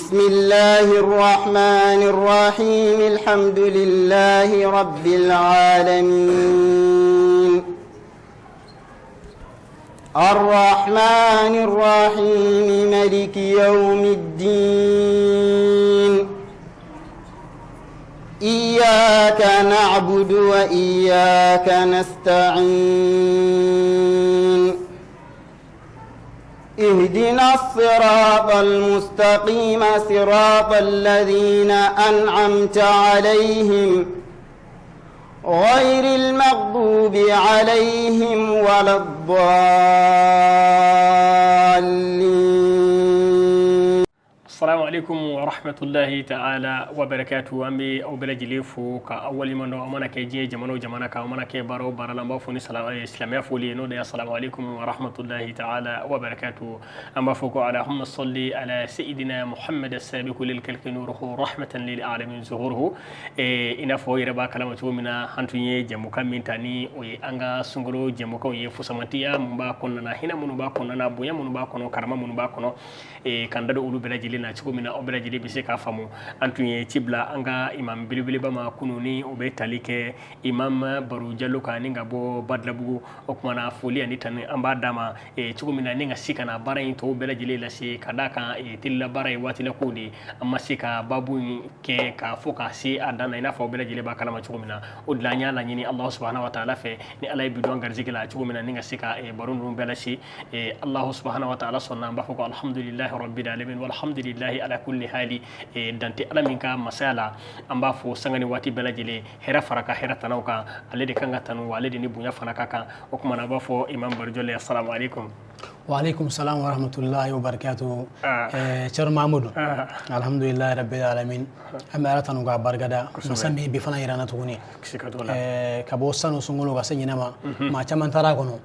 بسم الله الرحمن الرحيم الحمد لله رب العالمين الرحمن الرحيم ملك يوم الدين إياك نعبد وإياك نستعين اهدنا الصراط المستقيم صراط الذين أنعمت عليهم غير المغضوب عليهم ولا الضالين. Assalamu alaikum wa rahmatullahi ta'ala wa barakatuhu. An bɛ aw bɛɛ lajɛlen fo ka aw waleɲuman dɔn. Aw mana kɛ diɲɛ jamana o jamana kan, aw mana kɛ baara o baara la, an b'a fɔ ni silamɛya foli ye, n'o de ye assalamu alaikum wa rahmatullahi ta'ala wa barakatuhu. An b'a fɔ ko allahumma salli ala sayyidina Muhammad as-sabiqu lil khalqi nuruhu rahmatan lil alamin zuhuruhu. I n'a fɔ aw yɛrɛ b'a kalama cogo min na, an tun ye jɛmukan min ta, ni o ye an ka sunkalo jɛmukanw ye, fusamantiya mun b'a kɔnɔna na, hinɛ minnu b'a kɔnɔna na, bonya minnu b'a kɔnɔ, karama minnu b'a kɔnɔ, k'an da don olu bɛɛ lajɛlen na cogo min na aw bɛɛ lajɛlen bɛ se k'a faamu. An tun ye ci bila an ka imam belebeleba ma kunun, ni o bɛ tali kɛ imam Baro Jalo kan ni ka bɔ Badalabugu. O tuma na, foli ani tanu an b'a d'a ma cogo min na ni ka se ka na baara in tɔw bɛɛ lajɛlen lase, ka d'a kan telila baara ye waati la kow de ye. An ma se ka baabu in kɛ k'a fɔ k'a se a dan na, i n'a fɔ aw bɛɛ lajɛlen b'a kalama cogo min na. O de la an y'a laɲini Alahu subahana wa taala fɛ, ni Ala ye bi don garijɛgɛ la cogo min na ni ka se ka baro ninnu bɛɛ lase. Alahu subahana wa taala sɔnna, an b'a fɔ ko alhamdulilahi rabbil alamin walhamdulilahi ala kulli hali. Dante Ala min ka masaya la, an b'a fɔ sanga ni waati bɛɛ lajɛlen, hɛrɛ fara ka hɛrɛ tanaw kan, ale de kan ka tanu, wa ale de ni bonya fana ka kan. O tuma na, an b'a fɔ imam Baro Jalo, assalamu alaikum. Wa alaikum salam wa rahmatullahi wa barakatuh. Cɛrno Mahamudu, alhamdulilahi rabbil alamin, an bɛ Ala tanu k'a barikada, masa min bi fana yira an na tuguni ka bɔ sanu sunkalo ka se ɲinan ma. Maa caman taara a kɔnɔ.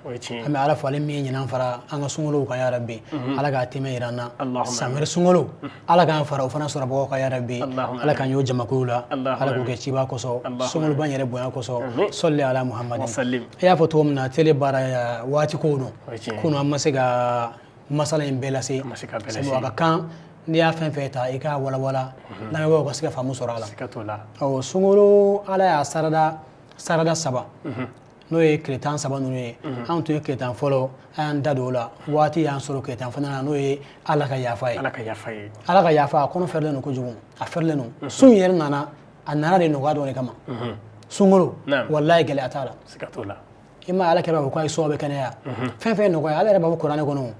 An bɛ Ala fo, ale min ye ɲinan fara an ka sunkalow kan. Ya rabbi, Ala k'a tɛmɛ yira an na. San wɛrɛ sunkalo, Ala k'an fara o fana sɔrɔbagaw kan. Ya rabbi, Ala k'an y'o jamakulu la, Ala k'o kɛ ciba kosɔn, sunkaloba yɛrɛ bonya kosɔn. Sɔli ala Muhammadin. E y'a fɔ cogo min na, tele baara waati kow don. Kunun an ma se ka masala in bɛɛ lase, sabu a ka kan n'i y'a fɛn fɛn ta, i k'a walawala, lamɛnbagaw ka se ka faamu sɔrɔ a la. Ɔ, sunkalo, Ala y'a sarada sarada saba, n'o ye tile 13 ninnu ye. Anw tun ye tile 10 fɔlɔ, an y'an da don o la. Waati y'an sɔrɔ tile 10 fana na, n'o ye Ala ka yafa ye. Ala ka yafa ye. Ala ka yafa, a kɔnɔ fɛrɛlen don kojugu, a fɛrɛlen don. Sun yɛrɛ nana, a nana de nɔgɔya dɔ de kama. Sunkalo, walayi, gɛlɛya t'a la. Siga t'o la. I ma Ala kɛ b'a fɔ k'a ye sɔn bɛ kɛnɛya, fɛn fɛn ye nɔgɔya. Ala yɛrɛ b'a fɔ kuranɛ kɔnɔ,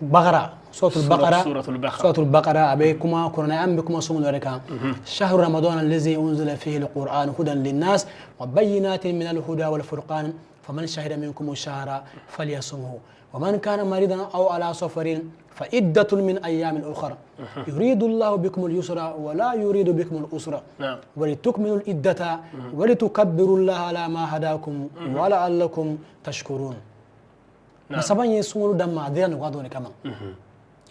Bakara, suratul Bakara, suratul Bakara, a bɛ kuma kuranɛ, an bɛ kuma sunkalo yɛrɛ kan: shahru ramadan allazi unzila fihi alquran hudan linnas wa bayyinatin min alhuda wal furqan faman shahida minkum ash-shahra falyasumhu wa man kana maridan aw ala safarin fa iddatun min ayyamin ukhra yuridu Allahu bikum al-yusra wa la yuridu bikum al-usra wa litukmilu al-iddata wa litukabbiru Allaha ala ma hadakum wa la'allakum tashkurun. Masaba ye sunkalo d'an ma, a dira nɔgɔya dɔ de kama.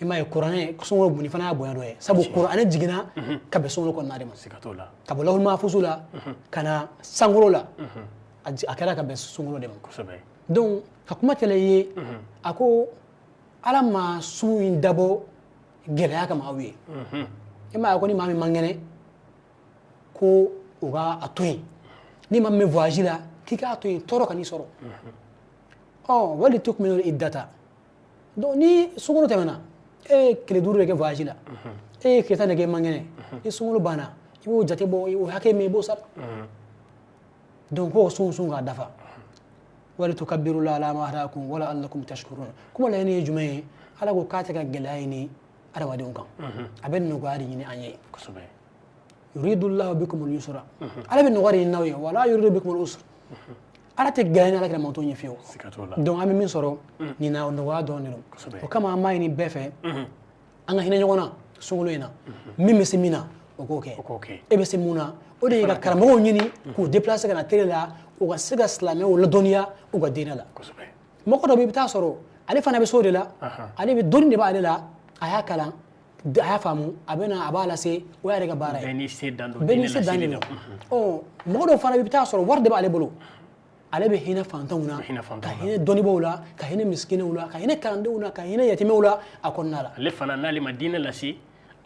I m'a ye, kuranɛ, sunkalo buni fana y'a bonya dɔ ye, sabu kuranɛ jiginna ka bɛn sunkalo kɔnɔna de ma. Siga t'o la. Ka bɔ lahul mahfuzu la ka na sankolo la, a kɛra ka bɛn sunkalo de ma. Donc ka kuma tɛlɛ ye, a ko Ala ma sun in dabɔ gɛlɛya kama aw ye. I m'a ye, ko ni maa min man kɛnɛ, ko u ka a to yen. Ni maa min bɛ voyage la, k'i k'a to yen, tɔɔrɔ kan'i sɔrɔ. Ɔ, wali tukmilu iddata. Donc ni sunkalo tɛmɛna, e ye tile 5 de kɛ voyage la, e ye tile 10 de kɛ man kɛnɛ, ni sunkalo banna, i b'o jate bɔ, o hakɛ min i b'o sara. Donc k'o sun k'a dafa, wali tukabbiru la ala ma hadakum wa la'allakum tashkurun. Kuma laɲini ye jumɛn ye? Ala ko k'a tɛ ka gɛlɛya ɲini adamadenw kan, a bɛ nɔgɔya de ɲini an ye. Yuridu llahu bikum al-yusra, Ala bɛ nɔgɔya de ɲini n'aw ye, wala yuridu bikum al-usra. Ala tɛ gɛlɛya ni Ala kɛra mantɔn ye fiyewu. Donc an bɛ min sɔrɔ nin na, nɔgɔya dɔrɔn de don. O kama an b'a ɲini bɛɛ fɛ, an ka hinɛ ɲɔgɔn na sunkalo in na. Min bɛ se min na, o k'o kɛ. E bɛ se mun na, o de ye ka karamɔgɔw ɲini k'u déplacer ka na télé la, u ka se ka silamɛw ladɔnniya u ka diinɛ la. Mɔgɔ dɔ bɛ, i bɛ taa sɔrɔ ale fana bɛ so de la, ale bɛ dɔnni de b'ale la, a y'a kalan, a y'a faamu, a bɛ na, a b'a lase, o y'ale ka baara ye. Bɛɛ n'i se dan don. Bɛɛ n'i se dan de don. Ɔ, mɔgɔ dɔw fana, i bɛ taa sɔrɔ wari de b'ale bolo, ale bɛ hinɛ fantanw na, ka hinɛ dɔnnibaaw la, ka hinɛ misikinɛw la, ka hinɛ kalandenw na, ka hinɛ yatimɛw la a kɔnɔna la. Ale fana, n'ale ma diinɛ lase.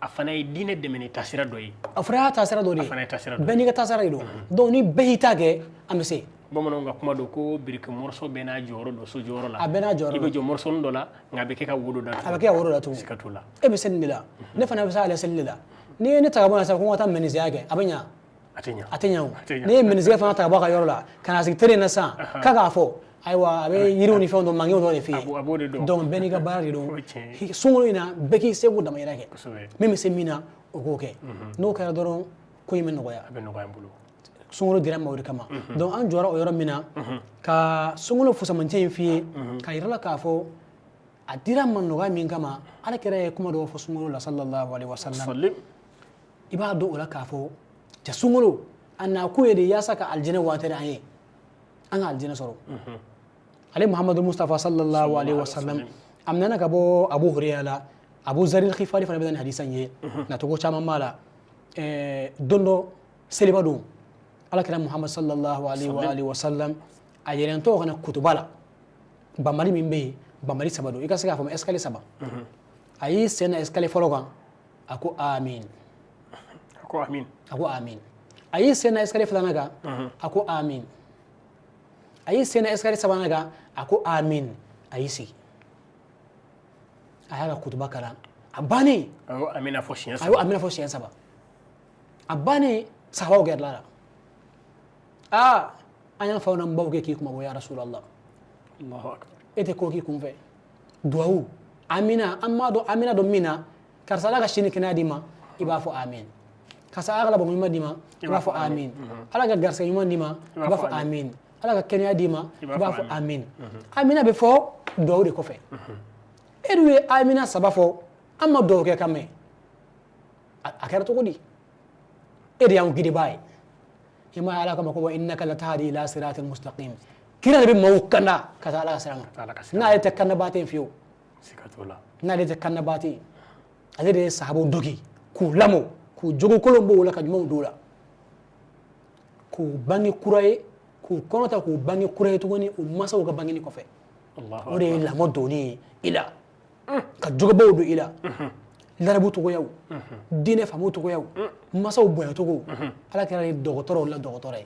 A fana ye diinɛ dɛmɛ ni taasira dɔ ye. A fana y'a taasira dɔ de ye. A fana ye taasira dɔ ye. Bɛɛ n'i ka taasira de don. Donc ni bɛɛ y'i ta kɛ, an bɛ se. Bamananw ka kuma don ko biriki morceau bɛɛ n'a jɔyɔrɔ don so jɔyɔrɔ la. A bɛɛ n'a jɔyɔrɔ don. I bɛ jɔ morceau dɔ la, nka a bɛ kɛ ka wo dɔ datugu. A bɛ kɛ ka wo dɔ datugu. Siga t'o la. E bɛ se nin de la, ne fana bɛ se ale seli de la. N'i ye ne ta ka bɔ yan sisan ko n ka taa menuisier kɛ, a bɛ ɲa? A tɛ ɲa. A tɛ ɲa o. N'i ye menuisier fana ta ka bɔ a ka yɔrɔ la, ka na sigi tere in na sisan, k'a k'a fɔ, ayiwa a bɛ yiriw ni fɛnw dɔn, mangew dɔ de f'i ye. A b'o de dɔn. Donc bɛɛ n'i ka baara de don. Sunkalo in na, bɛɛ k'i seko damayira kɛ. Min bɛ se min na, o k'o kɛ. N'o kɛra dɔrɔn, ko in bɛ nɔgɔya. A bɛ nɔgɔya n bolo. Sunkalo dira ma o de kama. Donc an jɔra o yɔrɔ min na, ka sunkalo fusamancɛ in f'i ye, ka yira la k'a fɔ a dira ma nɔgɔya min kama, Ala kɛra ye kuma dɔw fɔ sunkalo la sallallahu alaihi wasallam. I b'a dɔn o la k'a fɔ cɛ sunkalo a nakun ye de yaasa ka alijinɛ waatiri an ye, an ka alijinɛ sɔrɔ. Ale Muhammadu Mustafa sallallahu alaihi wasallam a minɛna ka bɔ Abu Hurayra la, Abu Zaril Khifari fana bɛ na ni hadisa in ye, nacogo caman b'a la. Don dɔ seliba don, Ala kɛra Muhammad sallallahu alaihi wasallam a yɛlɛntɔ ka na kutuba la, banbali min bɛ yen, banbali saba don, i ka se k'a faamu escalier saba. A y'i sen na escalier fɔlɔ kan, a ko amin. A ko amin. A ko amin. A y'i sen na escalier filanan kan, a ko amin. A y'i sen na escalier sabanan kan, a ko amin. A y'i sigi. A y'a ka kutuba kalan. A bannen. A y'o amina fɔ siɲɛ saba. A y'o amina fɔ siɲɛ saba. A bannen, sahabaw gɛrɛla la. Aa, an y'an faw n'an baw kɛ k'i kuma bɔ ya Rasulallah. Allahu akbar. E tɛ ko k'i kun fɛ. Duwawu, amina, an m'a dɔn amina dɔn min na, karisa Ala ka sini kɛnɛya d'i ma, i b'a fɔ amin. Karisa Ala ka labanko ɲuman d'i ma, i b'a fɔ amin. Ala ka garisɛgɛ ɲuman d'i ma, i b'a fɔ amin. Ala ka kɛnɛya d'i ma, i b'a fɔ amin. Amina bɛ fɔ duwawu de kɔfɛ. E dun ye amina saba fɔ, an ma duwawu kɛ ka mɛn. A kɛra cogo di? E de y'anw gidebaa ye. I m'a ye Ala kama ko wa innaka latahdi ila siratin mustaqim. Kira de bɛ maaw kanda ka taa Ala ka sira ma. N'ale tɛ kandabaa tɛ yen fiyewu. N'ale tɛ kandabaa tɛ yen. Ale de ye sahabaw dogi k'u lamɔ, k'u jogokolon bɔ o la ka ɲumanw don o la, k'u bange kura ye, k'u kɔnɔ ta k'u bange kura ye tuguni u masaw ka bangeni kɔfɛ. O de ye lamɔ donni ye i la, ka jogobaw don i la, larabu togoyaw, diinɛ faamu togoyaw, masaw bonya cogo. Ala kɛra ye dɔgɔtɔrɔw la dɔgɔtɔrɔ ye.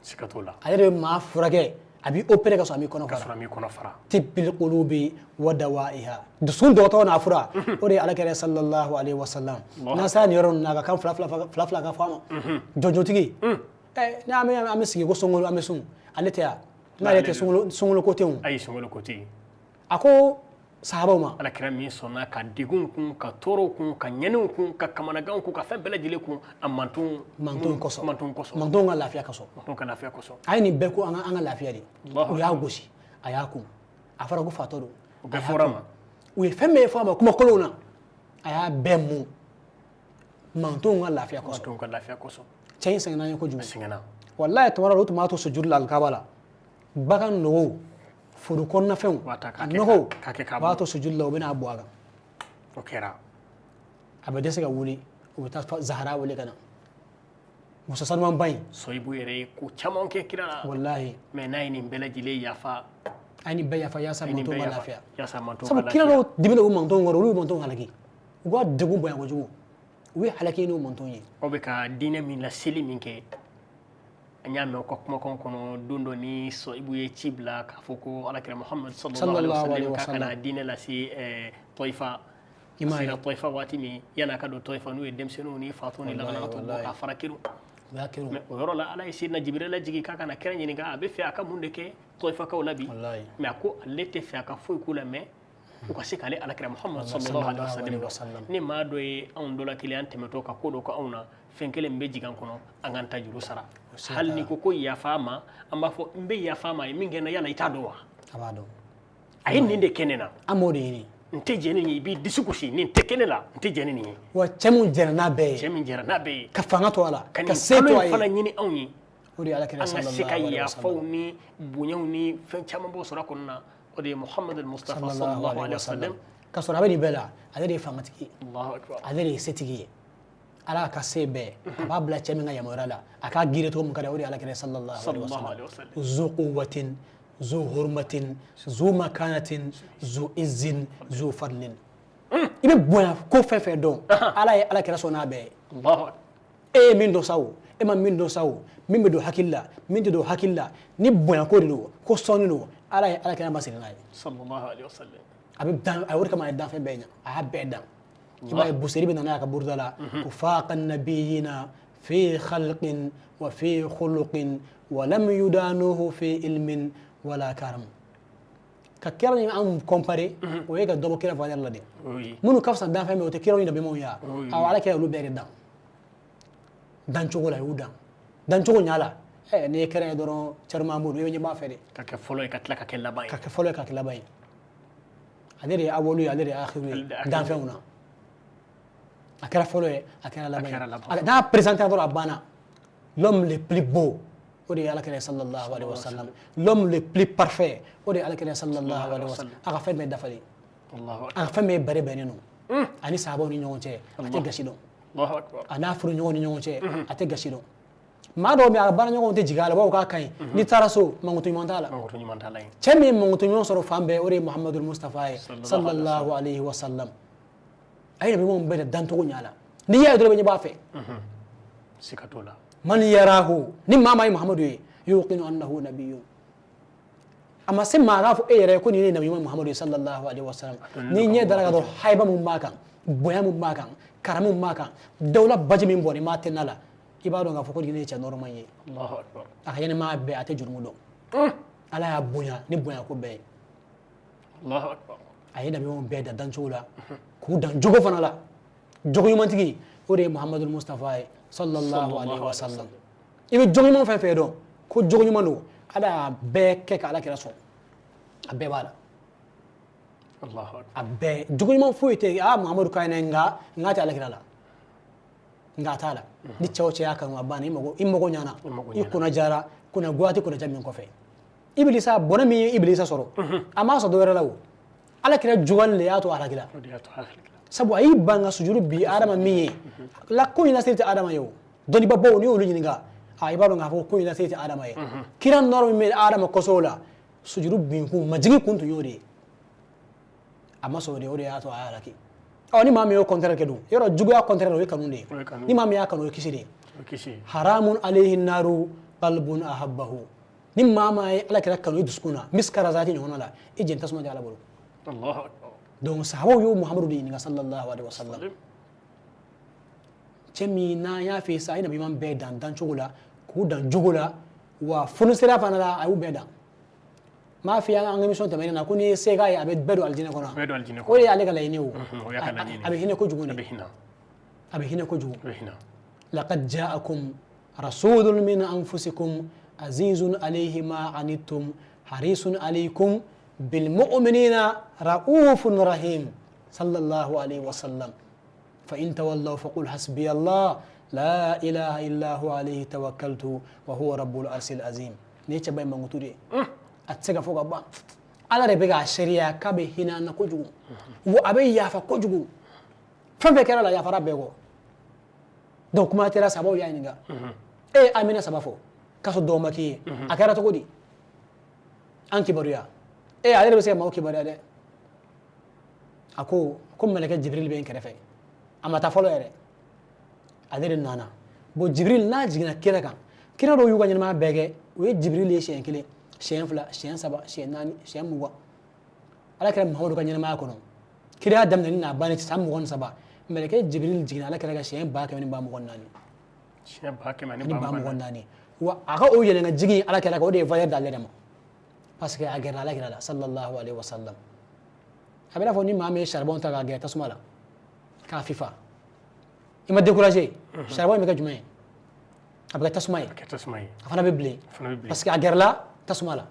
Siga t'o la. Ale de bɛ maa furakɛ, a b'i opéré ka sɔrɔ a m'i kɔnɔ fara. Ka sɔrɔ a m'i kɔnɔ fara. Tibbil qulubi wa dawaiha. Dusukun dɔgɔtɔrɔ n'a fura, o de ye Ala kɛra sallallahu alaihi wasallam. N'an sera nin yɔrɔ ninnu na, a ka kan fila fila ka fɔ a ma. Jɔnjɔntigi. Ni an bɛ sigi ko sunkalo an bɛ sun, ale tɛ yan. N'ale tɛ sunkalo ko tɛ yen. Ayi, sunkalo ko tɛ yen. A ko sahabaw ma. Ala kɛra min sɔnna ka degun kun, ka tɔɔrɔw kun, ka ɲɛniw kun, ka kamanaganw kun, ka fɛn bɛɛ lajɛlen kun, a manton kosɔn. Manton kosɔn. Manton ka lafiya kosɔn. Manton ka lafiya kosɔn. A ye nin bɛɛ ko an ka lafiya de. U y'a gosi, a y'a kun. A fɔra ko fatɔ don. O bɛɛ fɔra ma. U ye fɛn bɛɛ fɔ a ma kuma kolonw na. A y'a bɛɛ mun. Mantonw ka lafiya kosɔn. Mantonw ka lafiya kosɔn. Cɛ in sɛgɛnna ye kojugu. A sɛgɛnna. Walayi tuma dɔ la u tun b'a to sujuru la alikaba la. Bagan nɔgɔw, foro kɔnɔnafɛnw, a nɔgɔw, u b'a to sujuru la, u bɛna bɔ a kan. O kɛra. A bɛ dɛsɛ ka wuli, u bɛ taa Zahara wele ka na. Muso sanumanba in. Sɔyibu yɛrɛ ye ko caman kɛ kira la. Walahi. Mais n'a ye nin bɛɛ lajɛlen yafa. A ye nin bɛɛ yafa yaasa mantonw ka lafiya. Yaasa mantonw ka lafiya. Sabu kira dɔw dimina u mantonw kɔrɔ, olu ye mantonw halaki. U ka degun bonya kojugu. U ye halaki n'u mantonw ye. Aw bɛ ka diinɛ min laseli min kɛ, an y'a mɛn aw ka kumakan kɔnɔ don dɔ ni Sɔyibu ye ci bila k'a fɔ ko Alakira Muhamadu sallallahu alaihi wa sallam k'a ka na diinɛ lase Tɔyifa. A sera Tɔyifa waati min, yan'a ka don Tɔyifa n'u ye denmisɛnninw ni fatɔw ni lakanatɔw bɔ k'a fara kelen. Mais o yɔrɔ la Ala ye Seydina Jibirila lajigin k'a ka na kira ɲininka a bɛ fɛ a ka mun de kɛ Tɔyifakaw la bi. Mais a ko ale tɛ fɛ a ka foyi k'u la, mais u ka se k'ale Alakira Muhamadu sallallahu alaihi wa sallam. Ni maa dɔ ye anw dɔ la kelen an tɛmɛtɔ ka ko dɔ kɛ anw na, fɛn kelen bɛ jigin an kɔnɔ, an k'an ta juru sara. Hali n'i ko ko yafa ma, an b'a fɔ n bɛ yafa ma, ye min kɛ n na yala i t'a dɔn wa? A b'a dɔn. A ye nin de kɛ ne na. An b'o de ɲini. N tɛ jɛn ni nin ye, i b'i disi gosi, nin tɛ kɛ ne la, n tɛ jɛn ni nin ye. Wa cɛ mun jɛnna n'a bɛɛ ye. Cɛ min jɛnna n'a bɛɛ ye. Ka fanga to a la, ka se to a ye. Ka nin kalo in fana ɲini anw ye. O de ye Ala kira sallallahu alaihi wa sallam. An ka se ka yafaw ni bonyaw ni fɛn caman b'o sɔrɔ a kɔnɔna na. O de ye Muhamadu Mustafa sallallahu alaihi wa sallam. Ka sɔrɔ a bɛ nin bɛɛ la, ale de ye fangatigi ye. Allahu akbar. Ale de ye setigi ye. Ala ka se bɛɛ, a b'a bila cɛ min ka yamaruya la, a k'a girin cogo min ka di o de ye Ala kira sallallahu alaihi wa sallam. Zu quwwatin, zu hurmatin, zu makanatin, zu izzin, zu fadlin. I bɛ bonya ko fɛn fɛn dɔn, Ala ye Ala kira sɔn n'a bɛɛ ye. E ye min dɔn sa o, e ma min dɔn sa o, min bɛ don hakili la, min tɛ don hakili la, ni bonya ko de don, ko sɔnni don, Ala ye Ala kira masiri n'a ye. Sallallahu alaihi wasallam. A bɛ dan, a y'o de kama a ye danfɛn bɛɛ ɲɛ, a y'a bɛɛ dan. I b'a ye Busiri bɛ na n'a ye a ka buruda la, ko faqa nabiyina fi khalqin wa fi khuluqin wa lam yudanuhu fi ilmin wala karam. Ka kira ni anw comparer, o ye ka dɔ bɔ kira valeur la de. Minnu ka fisa danfɛn bɛɛ, o tɛ kiraw ni nabiɲumanw ye wa? Awɔ, Ala kira y'olu bɛɛ de dan. Dancogo la, a y'u dan. Dancogo ɲa la. N'i ye kira ye dɔrɔn, Thierno Mahamudu, i bɛ ɲɛ b'a fɛ de. Ka kɛ fɔlɔ ye, ka tila ka kɛ laban ye. Ka kɛ fɔlɔ ye, ka kɛ laban ye. Ale de ye awalu ye, ale de ye akhiru ye danfɛnw na. A kɛra fɔlɔ ye, a kɛra laban ye. N'a présenté dɔrɔn, a banna. L'homme le plus beau, o de ye Ala kira sallallahu alaihi wasallam. L'homme le plus parfait, o de ye Ala kira sallallahu alaihi wasallam. A ka fɛn bɛɛ dafalen. A ka fɛn bɛɛ bɛrɛ bɛnnen don. Ani sahabaw ni ɲɔgɔn cɛ, a tɛ gasi dɔn. A n'a furuɲɔgɔnw ni ɲɔgɔn cɛ, a tɛ gasi dɔn. Maa dɔw bɛ yen, a ka baaraɲɔgɔnw tɛ jigin a la, u b'a fɔ k'a ka ɲi. N'i taara so, mankutu ɲuman t'a la. Cɛ min ye mankutu ɲuman sɔrɔ fan bɛɛ, o de ye Muhamadu Mustafa ye sallallahu alaihi wasallam. A ye nabiɲumanw bɛɛ de dancogo ɲa la. N'i y'a ye dɔrɔn, i bɛ ɲɛ b'a fɛ. Siga t'o la. Man yarahu, ni maa maa ye Muhamadu ye, yuqinu annahu nabiyyun. A ma se maa k'a fɔ e yɛrɛ ye ko nin ye nabi ɲuman Muhamadu ye sallallahu alaihi wasallam. N'i ɲɛ dara ka dɔrɔn, hayiba mun b'a kan, bonya mun b'a kan, karamu mun b'a kan, dawula baji min bɔnna i m'a tɛna la, i b'a dɔn k'a fɔ ko nin ye cɛ nɔrɔma ye. A ka ɲɛnɛmaya bɛɛ, a tɛ jurumu dɔn. Ala y'a bonya ni bonya ko bɛɛ ye. A ye nabiɲumanw bɛɛ dan dancogo la, k'u dan jogo fana la. Jogo ɲumantigi, o de ye Muhamadu Mustafa ye sallallahu alaihi wasallam. I bɛ jogo ɲuman fɛn fɛn dɔn ko jogo ɲuman don, Ala y'a bɛɛ kɛ ka Ala kira sɔn. A bɛɛ b'a la. A bɛɛ jogo ɲuman foyi tɛ yen. Muhamadu ka ɲi nka n tɛ Ala kira la. Nka a t'a la. Ni cɛ o cɛ y'a kanu, a banna. I mago ɲana, i kunna jara, kunna goya tɛ kunna ja min kɔfɛ. Ibilisa, bɔnɛ min ye Ibilisa sɔrɔ, a m'a sɔrɔ dɔ wɛrɛ la o. Ala kira juguyali de y'a to a halakila. Sabu a y'i ban ka sujuru bi Adama min ye, la ko in lasiri tɛ Adama ye o. Dɔnnibabaw, n'i y'olu ɲininka, i b'a dɔn k'a fɔ ko in lasiri tɛ Adama ye. Kira nɔrɔ min bɛ Adama kɔsɔ la, sujuru bin kun, majigin kun tun y'o de ye. A ma sɔn o de, o de y'a to a y'a halaki. Ni maa min y'o contraire kɛ dun, yɔrɔ juguya contraire o ye kanu de ye. Ni maa min y'a kanu, o ye kisi de ye. Haramun alayhi naru qalbun ahabbahu. Ni maa maa ye Ala kira kanu i dusukun na, miskara zati ɲɔgɔnna la, i jɛn tasuma tɛ Ala bolo. Donc sahabaw y'o Muhamadu de ɲininka sallallahu alaihi wasallam. Cɛ min n'an y'a fɛ sa, a ye nabiɲuman bɛɛ dan dancogo la, k'u dan jogo la, wa funisira fana la, a y'u bɛɛ dan. N m'a f'i ye an ka émission tɛmɛnen na ko n'i ye se k'a ye, a bɛ bɛɛ don alijinɛ kɔnɔ. O de y'ale ka laɲini ye o. A bɛ hinɛ kojugu de. A bɛ hinɛ kojugu. Laqad ja'akum rasulun min anfusikum azizun alayhi ma anittum harisun alaykum bil mu'minina raufun rahim sallallahu alayhi wa sallam. Fa in tawallaw faqul hasbiya Allah la ilaha illa huwa alayhi tawakkaltu wa huwa rabbul arshil azim. Ni cɛ ba in mankutu de ye. A tɛ se ka fɔ ka ban. Ala de bɛ k'a seereya k'a bɛ hinɛ an na kojugu, wa a bɛ yafa kojugu. Fɛn fɛn kɛra la, yafara bɛɛ kɔ. Donc kuma tɛra sabaw y'a ɲininka. E ye Amina saba fɔ k'a sɔrɔ dɔw ma k'i ye, a kɛra cogo di? An kibaruya. Ale de bɛ se ka maaw kibaruya dɛ. A ko ko mɛlɛkɛ Jibril bɛ n kɛrɛfɛ. A ma taa fɔlɔ yɛrɛ. Ale de nana. Bon, Jibril n'a jiginna kira kan, kira dɔw y'u ka ɲɛnamaya bɛɛ kɛ, o ye Jibril ye siɲɛ kelen, siɲɛ fila, siɲɛ saba, siɲɛ naani, siɲɛ 20. Ala kɛra Muhamadu ka ɲɛnamaya kɔnɔ, kiraya daminɛni n'a bannen san 23, mɛlɛkɛ Jibril jiginna Ala kɛra ka siɲɛ 124. Siɲɛ 124. Wa a ka o yɛlɛn ka jigin Ala kɛra kan, o de ye valeur d'ale yɛrɛ ma. Parce que a gɛrɛla Ala kira la sallallahu alaihi wasallam. A bɛ n'a fɔ ni maa min ye charbon ta k'a gɛrɛ tasuma la, k'a fifa, i ma découragé, charbon in bɛ kɛ jumɛn ye? A bɛ kɛ tasuma ye. A fana bɛ bilen. Parce que a gɛrɛla tasuma la.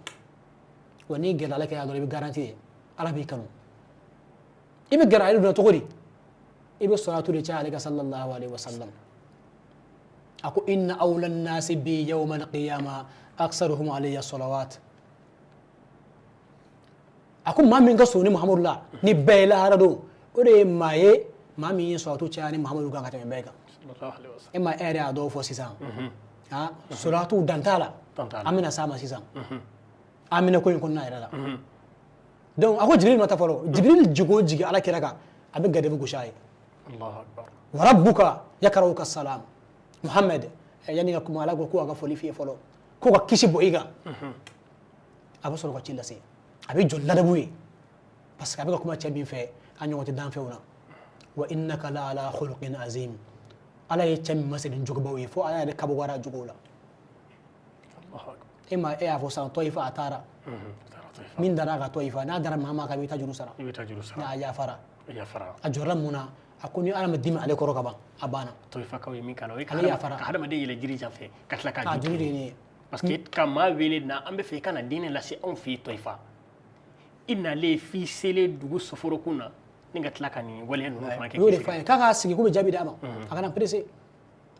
Wa n'i gɛrɛla Ala kira dɔrɔn, i bɛ garantie ye, Ala b'i kanu. I bɛ gɛrɛ ale donna cogo di? I bɛ salatu de caya ale kan sallallahu alaihi wasallam. A ko inna awla an-nasi bi yawm al-qiyamah aktharuhum alayya salawat. A ko maa min ka surun ni Muhamadu la ni bɛɛ ye lahara don, o de ye maa ye, maa min ye salatu caya ni Muhamadu kan ka tɛmɛ bɛɛ kan. E ma e yɛrɛ y'a dɔw fɔ sisan. Salatu dan t'a la. An bɛna s'a ma sisan. An bɛna ko in kɔnɔna yɛrɛ la. Donc a ko Jibril ma taa fɔlɔ. Jibril jigin o jigin Ala kira kan, a bɛ garibu gosi a ye. Wa rabbuka yakrauka salam. Muhammad yanni ka kuma Ala ko ko a ka foli f'i ye fɔlɔ, ko ka kisi bɔ i kan. A bɛ sɔrɔ ka ci lase, a bɛ jɔ ladabu ye, parce que a bɛ ka kuma cɛ min fɛ a ɲɔgɔn tɛ danfɛnw na. Wa innaka la ala khuluqin azim. Ala ye cɛ min masiri ni jogobaw ye fo Ala yɛrɛ kabakora jogow la. E ma e y'a fɔ san Tɔyifa a taara. Min dara a ka Tɔyifa n'a dara maa maa kan i bɛ taa juru sara. A yafara. A jɔra mun na? A ko ni Ala ma dimi ale kɔrɔ ka ban a banna. Tɔyifakaw ye min k'a la o ye ale yafara. Ka hadamaden yɛlɛ jiri sanfɛ ka tila k'a juru de ye nin ye. Parce que ka maa wele na an bɛ fɛ i ka na diinɛ lase anw fɛ yen Tɔyifa. I nalen f'i selen dugu soforokun na ni ka tila ka nin waleya ninnu fana kɛ. U y'o de f'a ye k'a k'a sigi k'u bɛ jaabi d'a ma. A kana pressé.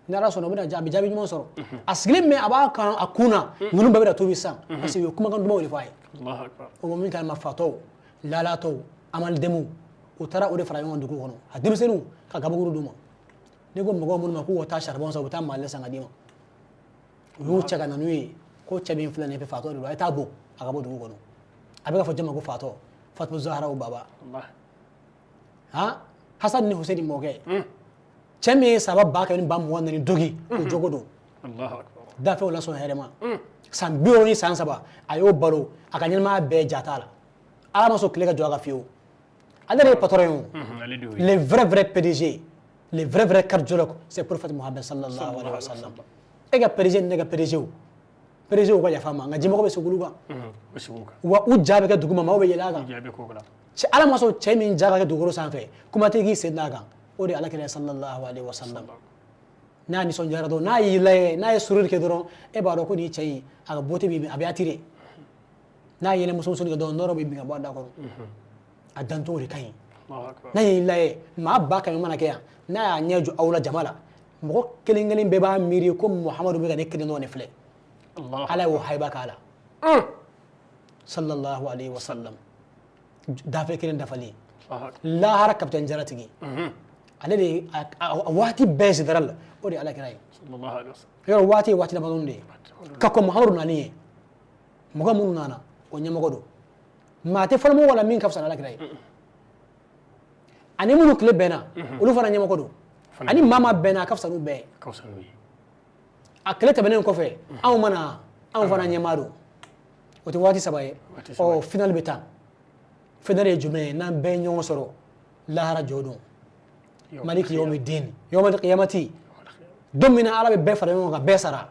Ni Ala sɔnna o bɛna jaabi jaabi ɲuman sɔrɔ. A sigilen mɛ a b'a kan a kun na ninnu bɛɛ bɛna tuubi sisan. Parce que u ye kumakan dumanw de f'a ye. O bɛ min kalama fatɔw, lalatɔw, amalidɛmɛw u taara o de fara ɲɔgɔn kan dugu kɔnɔ. A denmisɛnninw ka gabakuru d'u ma. N'i ko mɔgɔw minnu ma k'u ka taa charbon san u bɛ taa malilɛ san ka d'i ma. U y'u cɛ ka na n'u ye ko cɛ min filɛ nin ye fatɔ de don a ye taa bon a ka bɔ dugu kɔnɔ. A bɛ ka fɔ jɔn ma ko fatɔ? Fatima Zahara o baba. Han Hasan ni Hussein mɔkɛ. Cɛ min ye saba ba kɛmɛ ni ba mugan naani dogi o jogo don. Dafɛnw lasɔn hɛrɛ ma. San 60 ni san 3 a y'o balo a ka ɲɛnamaya bɛɛ ja t'a la. Ala ma sɔn tile ka jɔ a ka fiyewu. Ale de ye patron ye o. Le vrai vrai PDG, le vrai vrai cardiologue, c'est prophète Mohammed sallallahu alaihi wa sallam. E ka PDG ni ne ka PDG o. PDG ka yafa ma nka jimɔgɔ bɛ sigi olu kan. Wa u ja bɛ kɛ duguma maaw bɛ yɛlɛ a kan. Ala ma sɔn cɛ min ja ka kɛ dugukolo sanfɛ kuma tɛ k'i sen d'a kan. O de ye Ala kira sallallahu alaihi wa sallam. N'a nisɔndiyara dɔrɔn n'a y'i lajɛ n'a ye sourire kɛ dɔrɔn e b'a dɔn ko nin cɛ in a ka beauté b'i a bɛ attirer. N'a yɛlɛ musomusonin kɛ dɔrɔn nɔrɔ bɛ bin ka bɔ a da kɔrɔ. A dancogo de ka ɲi. N'a y'i lajɛ maa 100 mana kɛ yan n'a y'a ɲɛ jɔ aw la jama la mɔgɔ kelen kelen bɛɛ b'a miiri ko Muhamadu bɛ ka ne kelen dɔrɔn de filɛ. Ala y'o hayiba k'a la. Sallallahu alaihi wa sallam. Dafɛ kelen dafalen. Lahara kapitɛn jaratigi. Ale de a waati bɛɛ général la o de ye Ala kira ye. Yɔrɔ waati ye waati damadɔni de ye. Ka kɔn Muhamadu nani ye mɔgɔ minnu nana o ɲɛmɔgɔ don. Maa tɛ fɔlɔ mɔgɔ la min ka fisa ni Ala kira ye. Ani minnu tile bɛnna olu fana ɲɛmɔgɔ don. Ani maa maa bɛnna a ka fisa n'u bɛɛ ye. A tile tɛmɛnen kɔfɛ anw mana anw fana ɲɛmaa don. O tɛ waati saba ye. Ɔ final bɛ taa. Final ye jumɛn ye n'an bɛɛ ye ɲɔgɔn sɔrɔ lahara jɔ don. Maliki yawmi din yawmal qiyamati don min na Ala bɛ bɛɛ fara ɲɔgɔn kan bɛɛ sara.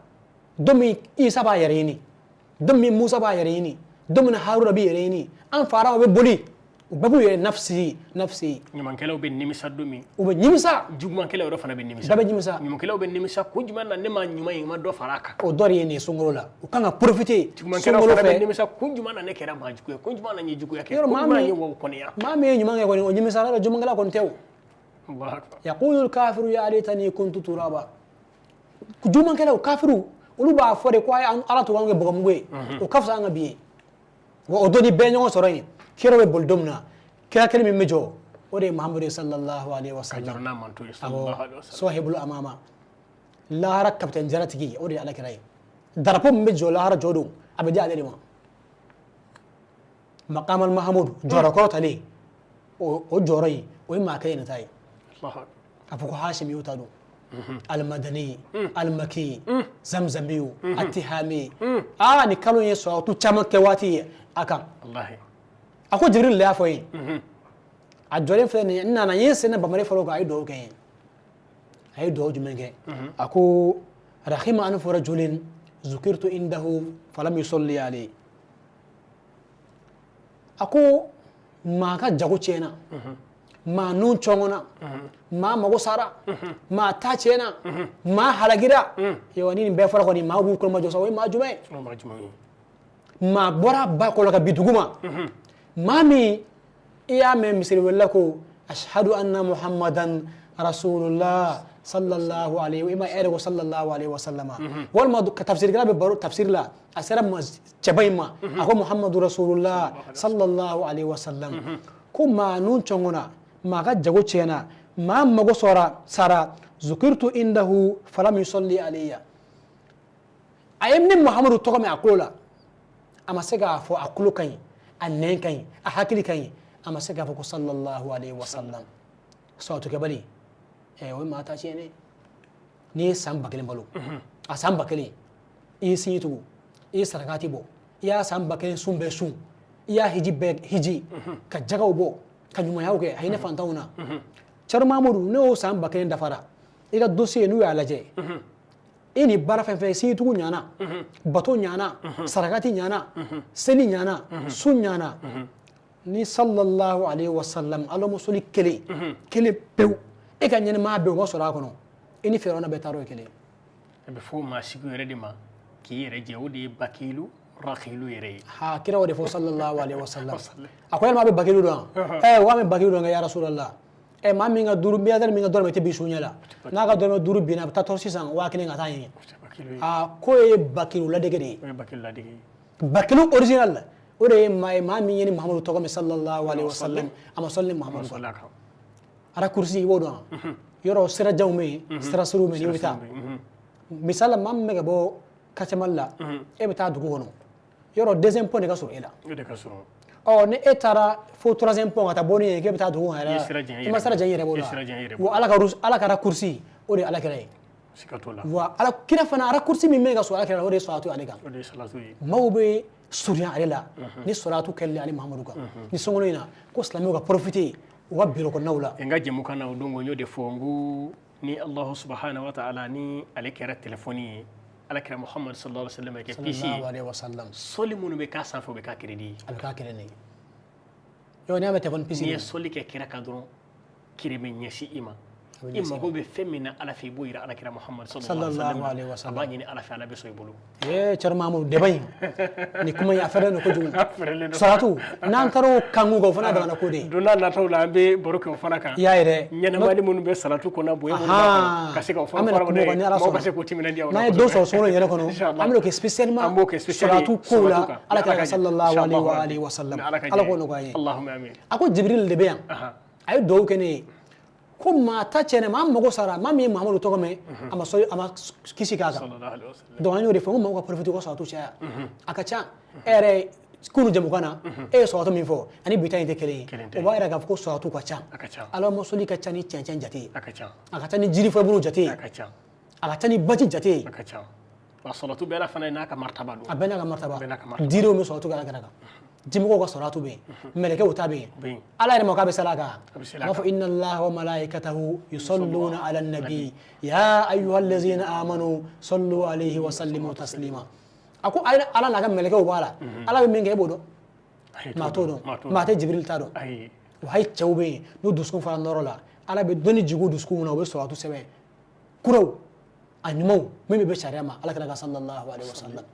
Don min Isa b'a yɛrɛ ɲini, don min Musa b'a yɛrɛ ɲini, don min Haruna b'i yɛrɛ ɲini, an faraw bɛ boli u bɛɛ b'u yɛrɛ nafsi nafsi. Ɲumankɛlaw bɛ nimisa don min. U bɛ nimisa. Jugumankɛlaw yɛrɛ fana bɛ nimisa. Bɛɛ bɛ nimisa. Ɲumankɛlaw bɛ nimisa kun jumɛn na ne ma ɲuman ye n ma dɔ fara a kan. O dɔ de ye nin ye sunkalo la u kan ka profiter. Jugumankɛlaw fana bɛ nimisa kun jumɛn na ne kɛra maa jugu ye kun jumɛn na n ye juguya kɛ kun jumɛn na n ye waw kɔniya. Maa min ye ɲuman kɛ kɔni o nimisara dɛ jugumankɛla kɔni tɛ o. Yaqulu al-kafiru ya laitani kuntu turaba. Jugumankɛlaw kafiru olu b'a fɔ de ko a ye Ala to an kɛ bɔgɔmugu ye o ka fisa an ka bi ye. Wa o don ni bɛɛ ɲɔgɔn sɔrɔ yen kira bɛ boli don min na kira kelen min bɛ jɔ o de ye Muhamadu sallallahu alaihi wa sallam. Awɔ sahibul amama lahara kapitɛn jaratigi o de ye Ala kira ye. Darapo min bɛ jɔ lahara jɔ don a bɛ di ale de ma. Maqam al Mahamud jɔyɔrɔ kɔrɔ talen o jɔyɔrɔ in o ye maa kelen de ta ye. A fɔ ko Hashimi y'o ta don. Al-Madani, Al-Maki, Zamzamiyu, Atihami. Aa ni kalo ye sɔrɔtu caman kɛ waati ye a kan. A ko Jibril de y'a fɔ ye. A jɔlen filɛ nin ye n nana n ye sen da bamari fɔlɔ kan a ye dugawu kɛ n ye. A ye dugawu jumɛn kɛ? A ko rahima anfu rajulin zukirtu indahu falam yusalli alayhi. A ko maa ka jago tiɲɛna, maa nun cɔngɔnna, maa mago sara, maa ta tiɲɛna, maa halagira. Yɔrɔ ni nin bɛɛ fɔra kɔni maa b'u kulomajɔ sa o ye maa jumɛn ye? Maa bɔra ba kɔ la ka bin dugu ma. Maa min i y'a mɛn misiri welela ko ashhadu anna muhammadan rasulullah sallallahu alaihi wa e yɛrɛ ko sallallahu alaihi wa sallama. Walima ka tafsirikɛla bɛ baro tafsir la a sera cɛba in ma a ko muhammadu rasulullah sallallahu alaihi wa sallam. Ko maa nun cɔngɔnna, maa ka jago tiɲɛna, maa mago sɔrɔ sara zukirtu indahu falam yusalli alayya. A ye ne Muhammadu tɔgɔ mɛn a tulo la a ma se k'a fɔ a tulo ka ɲi, a nɛn ka ɲi, a hakili ka ɲi, a ma se k'a fɔ ko sallallahu alaihi wa sallam. Salatukɛbali o ye maa ta tiɲɛ dɛ. N'i ye san 1000 balo, a san 1000 i ye sinji tugu, i ye sarakati bɔ, i y'a san 1000 sun bɛɛ sun, i y'a hiji bɛɛ hiji, ka jagaw bɔ, ka ɲumanyaw kɛ, a hinɛ fantanw na. Cɛrɔ Mamudu, ne y'o san 1000 dafara, i ka dossier n'u y'a lajɛ, e ni baara fɛn fɛn, sinjitugu ɲana, bato ɲana, sarakati ɲana, seli ɲana, sun ɲana, ni sallallahu alayhi wa sallam alamusoli kelen kelen pewu e ka ɲɛnɛmaya bɛɛ o ma sɔrɔ a kɔnɔ, e ni Firawuna bɛɛ taar'o ye kelen. A bɛ fɔ maa sigi yɛrɛ de ma k'i yɛrɛ jɛ, o de ye bakilu rakilu yɛrɛ ye. Ha, kira o de fɔ sallallahu alayhi wa sallam. A ko yalima a bɛ bakilu dɔn wa? Wa bɛ bakilu dɔn kɛ ya Rasulallah. Maa min ka duuru milliardaire min ka dɔrɔmɛ tɛ bin su ɲɛ la, n'a ka dɔrɔmɛ 5 binna, a bɛ taa tɔrɔ sisan 1000 ka taa ɲini. A ko ye bakilu ladege de ye. O ye bakilu ladege ye. Bakilu original la, o de ye maa ye, maa min ye ni Muhamadu tɔgɔ mɛn sallallahu alayhi wa sallam, a ma sɔli ni Muhamadu kan. Raccourci i b'o dɔn wa? Yɔrɔ sira janw bɛ yen, sira surunw bɛ yen, n'i bɛ taa. Misali la, maa min bɛ ka bɔ quartier Mali la, e bɛ taa dugu kɔnɔ, yɔrɔ deuxième pont de ka surun e la. O de ka surun. Ɔ, ni e taara fo troisième pont ka taa bɔ ni yen, k'e bɛ taa dugu kɔnɔ yɛrɛ, i ma sira jan i yɛrɛ bolo wa? Ala ka raccourci, o de ye Ala kira ye. Siga t'o la. Wa Ala kira fana, raccourci min bɛ ka sɔrɔ Ala kira la, o de ye salatu ale kan. O de ye salatu ye. Maaw bɛ surunya ale la ni salatu kɛli ale Muhamadu kan. Ni sunkalo in na, ko silamɛw ka profiter u ka bureau kɔnɔnaw la. N ka jɛmukan na o don, n y'o de fɔ, n ko ni Alahu subahana wa taala ni ale kɛra telefɔni ye, Ala kira Muhamadu sallallahu alaihi wa sallam kɛ puce ye, sallallahu alaihi wa sallam, sɔli minnu bɛ k'a sanfɛ, o bɛ k'a crédit ye. A bɛ k'a crédit ye. Yɔrɔ n'i y'a mɛn téléphone puce, n'i ye sɔli kɛ kira kan dɔrɔn, kiri bɛ ɲɛsin i ma. I mago bɛ fɛn min na Ala fɛ, i b'o yira Ala kira Muhamadu sallallahu alaihi wa sallam. A b'a ɲini Ala fɛ, Ala bɛ sɔn i bolo. Cɛrɔ Mamudu, débat in nin kuma in a fɛrɛlen don kojugu. Salatu n'an taara o kan kun kan, o fana damana ko de ye. Don n'a nataw la, an bɛ baro kɛ o fana kan. I y'a ye dɛ. Ɲɛnamali minnu bɛ salatu kɔnɔ, bonya minnu b'a kɔnɔ, ka se k'o fana fara mɔgɔw ka se k'o timinandiya o la. N'an ye dɔ sɔrɔ sunkalo in yɛrɛ kɔnɔ, an bɛn'o kɛ spécialement. An b'o kɛ spécial salatu kow la, Ala kira sallallahu alaihi wa sallam. Ala k'o nɔgɔya an ye. Allahumma amin. A ko Jibril de bɛ yan. A ye dugawu kɛ ne ye. Ko maa ta tiɲɛna, maa mago sara, maa min ye Muhamadu tɔgɔ mɛn, a ma sɔli, a ma kisi k'a kan. Donc an y'o de fɔ, n ko maaw ka profiter ka salatu caya. A ka ca. E yɛrɛ kunu jamukan na, e ye salatu min fɔ ani bi ta in tɛ kelen ye. O b'a yira k'a fɔ ko salatu ka ca. Ala ma sɔli ka ca ni cɛncɛn jate ye. A ka ca. A ka ca ni jiri furabulu jate ye. A ka ca. A ka ca ni baji jate ye. A ka ca. Wa salatu bɛɛ la fana n'a ka martaba don. A bɛɛ n'a ka martaba. Diirenw bɛ salatu kɛ Ala kira kan. Dimɔgɔw ka salatu bɛ yen, mɛlɛkɛw ta bɛ yen, Ala yɛrɛ ma k'a bɛ sali a kan. A b'a fɔ inna Allaha wa malaikatahu yusalluna ala nabi ya ayyuhallazina amanu sallu alayhi wa sallimu taslima. A ko Ala n'a ka mɛlɛkɛw b'a la, Ala bɛ min kɛ e b'o dɔn, maa t'o dɔn, maa tɛ Jibril t'a dɔn. Wa hali cɛw bɛ yen n'u dusukun fara nɔrɔ la, Ala bɛ dɔnni jigin u dusukun na, u bɛ salatu sɛbɛn kuraw a ɲumanw min bɛ sariya ma Ala kira ka sallallahu alayhi wa sallam.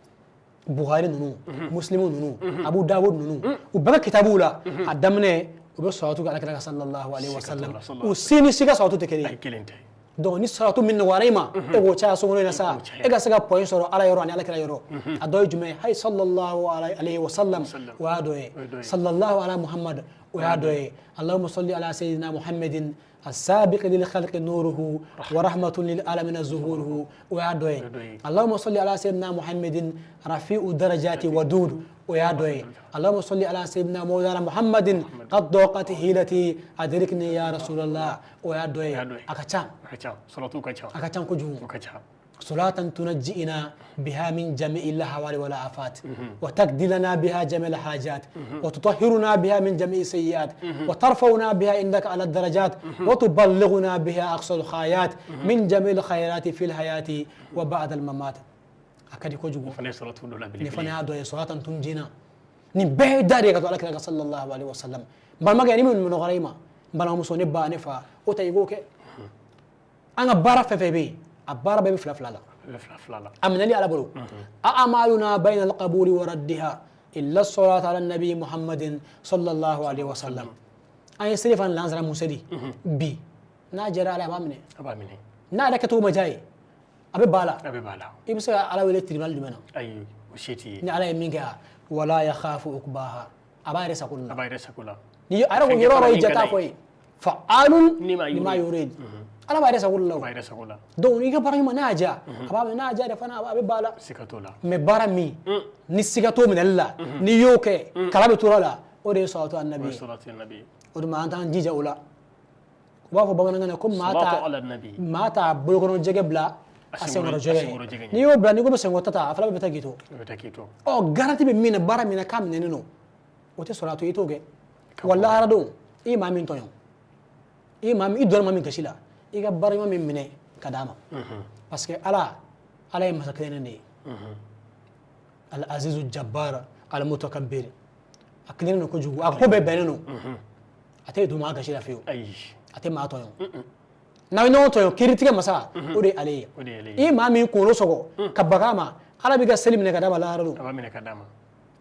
Bukhari ninnu, Muslimu ninnu, Abu Dawud ninnu, u bɛɛ ka kitabuw la, a daminɛ u bɛ salatu kɛ Ala kira sallallahu alayhi wa sallam. U si ni si ka salatu tɛ kelen ye. Donc ni salatu min nɔgɔyara i ma, e k'o caya sunkalo in na sa, e ka se ka point sɔrɔ Ala yɔrɔ ani Ala kira yɔrɔ. A dɔ ye jumɛn ye? Hayi sallallahu alayhi wa sallam, o y'a dɔ ye. Sallallahu ala Muhammad, o y'a dɔ ye. Allahumma salli ala sayyidina Muhammadin السابق للخلق نوره ورحمة للعالمين ظهوره ويا دوي. اللهم صل على سيدنا محمد رفيع الدرجات ودود ويا دوي. اللهم صل على سيدنا مولانا محمد قد ضاقت هيلتي أدركني يا رسول الله ويا دوي. أكاتشام أكاتشام كجو صلاة تنجئنا بها من جميع الهوال والآفات وتقضي لنا بها جميع الحاجات وتطهرنا بها من جميع السيئات وترفعنا بها عندك على الدرجات وتبلغنا بها أقصى الغايات من جميع الخيرات في الحياة وبعد الممات. أكاد يكون نفني صلاة تنجينا نبه داري قال صلى الله عليه وسلم بل ما يعني من غريمة بل هم صنب نفا وتيجوك أنا بعرف في بي أبارة بيبي فلا فلا فلا أمن لي على بلو أعمالنا بين القبول وردها إلا الصلاة على النبي محمد صلى الله عليه وسلم. أي سلفا لانزر مسدي بي ناجر على أبامني أبامني نادك تو مجاي أبي بالا أبي بالا يبص على ولي تريبال دمنا أي وشيتي على يمينك ولا يخاف عقباها أبا يرسا كلنا أبا يرسا كلنا يرى يرى يجتا فعال لما يريد ala b'a yɛrɛ sago la o. B'a yɛrɛ sago la. Donc i ka baara ɲuman n'a y'a diya, a b'a n'a y'a diya yɛrɛ fana a bɛ ba la. Siga t'o la. Mais baara min ni siga t'o minɛli la, n'i y'o kɛ kala bɛ tora la, o de ye salatu annabi ye. O de ye salatu annabi ye. O de ma an t'an jija o la. U b'a fɔ bamanankan na ko maa t'a bolokɔnɔ jɛgɛ bila a senkɔrɔ jɛgɛ. N'i y'o bila, n'i ko bɛ senkɔrɔ ta, a fana bɛ taa k'i to. Ɔ, garantie bɛ min na, baara min na k'a minɛnen don, o tɛ sɔrɔ a to i t'o kɛ. Wa lahara don, i ye maa min tɔɲɔ, i ye maa min, i donna maa min gasi la, i ka baara ɲuman min minɛ ka d'a ma. Parce que Ala ye masa kelen de ye. Al Azizu Jabbar Al Mutakabbir. A kelen don kojugu, a ko bɛɛ bɛnnen don. A tɛ don maa gasi la fiyewu. A tɛ maa tɔɲɔ. N'aw ye ɲɔgɔn tɔɲɔ, kiiritigɛ masa, o de ye ale ye. I ye maa min kunkolo sɔgɔ ka baga a ma, Ala b'i ka seli minɛ ka d'a ma lahara don.